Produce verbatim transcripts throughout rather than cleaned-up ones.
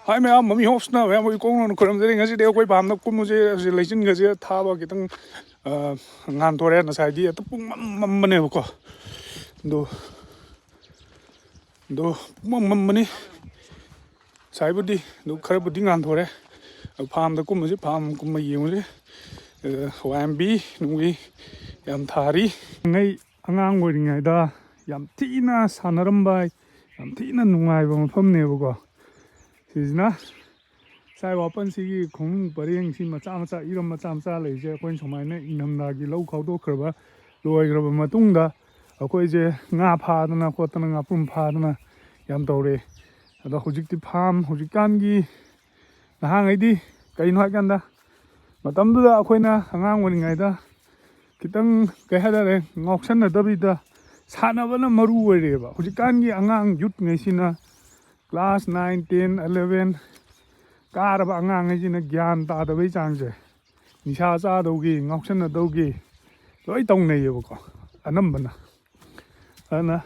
ꯍꯥꯏ ꯃꯌꯥꯝ, ꯃꯃꯤ ꯍꯣꯞꯁꯅ ꯃꯌꯥꯝ ꯑꯩꯈꯣꯏ ꯀꯣꯡꯅ ꯈꯨꯔꯨꯝꯖꯔꯤ꯫ ꯉꯁꯤꯗꯤ ꯑꯩꯈꯣꯏ ꯐꯥꯝꯗ ꯀꯨꯝꯕꯁꯦ, ꯑꯁꯤ ꯂꯩꯆꯤꯟꯒꯁꯦ ꯊꯥꯕ ꯈꯤꯇꯪ, ꯑ, ꯉꯥꯟꯊꯣꯔꯦ꯫ ꯉꯁꯥꯏꯗꯤ ꯑꯗꯨ ꯄꯨꯡꯃꯝ ꯃꯝꯕꯅꯦꯕꯀꯣ꯫ ꯑꯗꯣ, ꯑꯗꯣ ꯄꯨꯡꯃꯝ ꯃꯝꯕꯅꯤ꯫ ꯉꯁꯥꯏꯕꯨꯗꯤ ꯑꯗꯨ ꯈꯔꯕꯨꯗꯤ ꯉꯥꯟꯊꯣꯔꯦ꯫ ꯑꯗꯨ ꯐꯥꯝꯗ ꯀꯨꯝꯕꯁꯤ, ꯐꯥꯝ ꯀꯨꯝꯕ ꯌꯦꯡꯉꯨꯁꯤ꯫ ꯑ, ꯋꯥꯌꯥꯝꯕꯤ ꯅꯨꯡꯕꯤ ꯌꯥꯝ ꯊꯥꯔꯤ꯫ ꯉꯩ ꯑꯉꯥꯡ ꯑꯣꯏꯔꯤꯉꯩꯗ ꯌꯥꯝ ꯊꯤꯅ ꯁꯥꯟꯅꯔꯝꯕ, ꯌꯥꯝ ꯊꯤꯅ ꯅꯨꯡꯉꯥꯏꯕ ꯃꯐꯝꯅꯦꯕꯀꯣ꯫ ꯁꯤꯁꯤꯅ ꯁꯥꯏ ꯋꯥꯄꯟꯁꯤꯒꯤ ꯈꯣꯡꯅꯨꯡ ꯄꯔꯦꯡꯁꯤ ꯃꯆꯥ ꯃꯆꯥ, ꯏꯔꯝ ꯃꯆꯥ ꯃꯆꯥ ꯂꯩꯔꯤꯁꯦ, ꯑꯩꯈꯣꯏꯅ ꯁꯨꯃꯥꯏꯅ ꯏꯪꯊꯝꯊꯥꯒꯤ ꯂꯧ ꯈꯥꯎꯗꯣꯛꯈ꯭ꯔꯕ, ꯂꯣꯏꯈ꯭ꯔꯕ ꯃꯇꯨꯡꯗ ꯑꯩꯈꯣꯏꯁꯦ ꯉꯥ ꯐꯥꯗꯅ ꯈꯣꯠꯇꯅ, ꯉꯥꯄ꯭ꯔꯨꯝ ꯐꯥꯗꯅ ꯌꯥꯝ ꯇꯧꯔꯦ꯫ ꯑꯗꯣ ꯍꯧꯖꯤꯛꯇꯤ ꯐꯥꯝ, ꯍꯧꯖꯤꯛꯀꯥꯟꯒꯤ ꯅꯍꯥꯉꯩꯗꯤ ꯀꯩꯅꯣ ꯍꯥꯏꯀꯥꯟꯗ, ꯃꯇꯝꯗꯨꯗ ꯑꯩꯈꯣꯏꯅ ꯑꯉꯥꯡ ꯑꯣꯏꯔꯤꯉꯩꯗ ꯈꯤꯇꯪ, ꯀꯩ ꯍꯥꯏꯇꯥꯔꯦ, ꯉꯥꯎꯁꯟꯅꯗꯕꯤꯗ ꯁꯥꯟꯅꯕꯅ ꯃꯔꯨ ꯑꯣꯏꯔꯦꯕ꯫ ꯍꯧꯖꯤꯛꯀꯥꯟꯒꯤ ꯑꯉꯥꯡ ꯌꯨꯠꯉꯩꯁꯤꯅ class nine, ten, eleven ꯀꯥꯔꯕ ꯑꯉꯥꯡꯉꯩꯁꯤꯅ ꯒ꯭ꯌꯥꯟ ꯇꯥꯗꯕꯩ ꯆꯥꯡꯁꯦ, ꯅꯤꯁꯥ ꯆꯥꯗꯧꯒꯤ, ꯉꯥꯎꯁꯟꯅꯗꯧꯒꯤ ꯂꯣꯏ ꯇꯧꯅꯩꯌꯦꯕꯀꯣ, ꯑꯅꯝꯕꯅ꯫ ꯑꯗꯨꯅ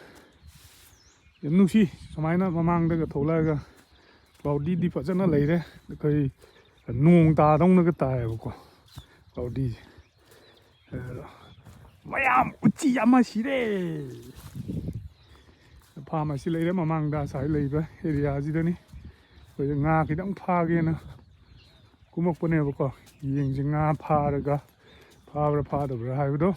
ꯌꯥꯝ ꯅꯨꯡꯁꯤ, ꯁꯨꯃꯥꯏꯅ ꯃꯃꯥꯡꯗꯒ ꯊꯣꯛꯂꯛꯑꯒ꯫ ꯀ꯭ꯂꯥꯎꯗꯤꯗꯤ ꯐꯖꯅ ꯂꯩꯔꯦ, ꯑꯩꯈꯣꯏ ꯅꯣꯡ ꯇꯥꯗꯧꯅꯒ ꯇꯥꯏꯌꯦꯕꯀꯣ ꯀ꯭ꯂꯥꯎꯗꯤꯁꯦ꯫ ꯑꯗꯣ ꯃꯌꯥꯝ ꯎꯆꯤ ꯑꯃ ꯁꯤꯔꯦ꯫ ꯐꯥꯝ ꯑꯁꯤ ꯂꯩꯔꯦ ꯃꯃꯥꯡꯗ, ꯉꯁꯥꯏ ꯂꯩꯕ ꯑꯦꯔꯤꯌꯥꯁꯤꯗꯅꯤ꯫ ꯑꯩꯈꯣꯏꯁꯦ ꯉꯥ ꯈꯤꯇꯪ ꯐꯥꯒꯦꯅ ꯀꯨꯝꯃꯛꯄꯅꯦꯕꯀꯣ꯫ ꯌꯦꯡꯁꯦ ꯉꯥ ꯐꯥꯔꯒ, ꯐꯥꯕ꯭ꯔꯥ ꯐꯥꯗꯕ꯭ꯔꯥ ꯍꯥꯏꯕꯗꯣ꯫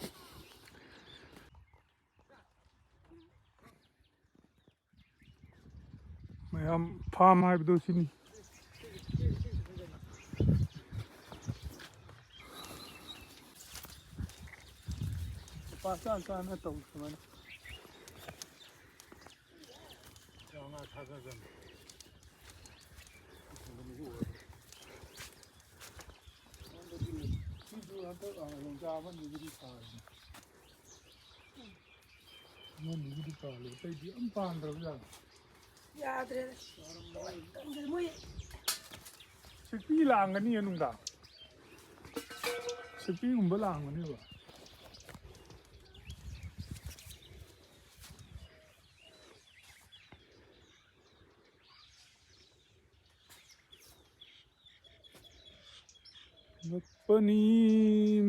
ꯃꯌꯥꯝ ꯐꯥꯝ ꯍꯥꯏꯕꯗꯣ ꯁꯤꯅꯤ꯫ ꯂꯨꯄꯥ ꯆꯥꯝ ꯆꯥꯝꯅ ꯇꯧ ꯁꯨꯃꯥꯏꯅ꯫ ꯆꯥꯝꯃꯉꯥ ꯊꯥꯗꯗꯅ꯫ ꯁꯤꯁꯨ ꯍꯟꯗꯛ ꯌꯣꯡꯆꯥꯛ ꯑꯃꯅꯤꯕꯨꯗꯤ ꯊꯥꯔꯤꯅꯤ꯫ ꯑꯃꯅꯤꯕꯨꯗꯤ ꯄꯥꯜꯂꯦ, ꯑꯇꯩꯗꯤ ꯑꯝ ꯄꯥꯟꯗ꯭ꯔꯕ ꯖꯥꯠꯂꯣ? ꯌꯥꯗ꯭ꯔꯦꯗ꯫ ꯂꯣꯏ ꯀꯪꯈ꯭ꯔꯦ꯫ ꯃꯣꯏ ꯁꯤꯛꯄꯤ ꯂꯥꯡꯒꯅꯤꯌꯦ ꯅꯨꯡꯗꯥꯡ꯫ ꯁꯤꯛꯄꯤꯒꯨꯝꯕ ꯂꯥꯡꯒꯅꯦꯕ꯫ ꯄꯅꯤ꯫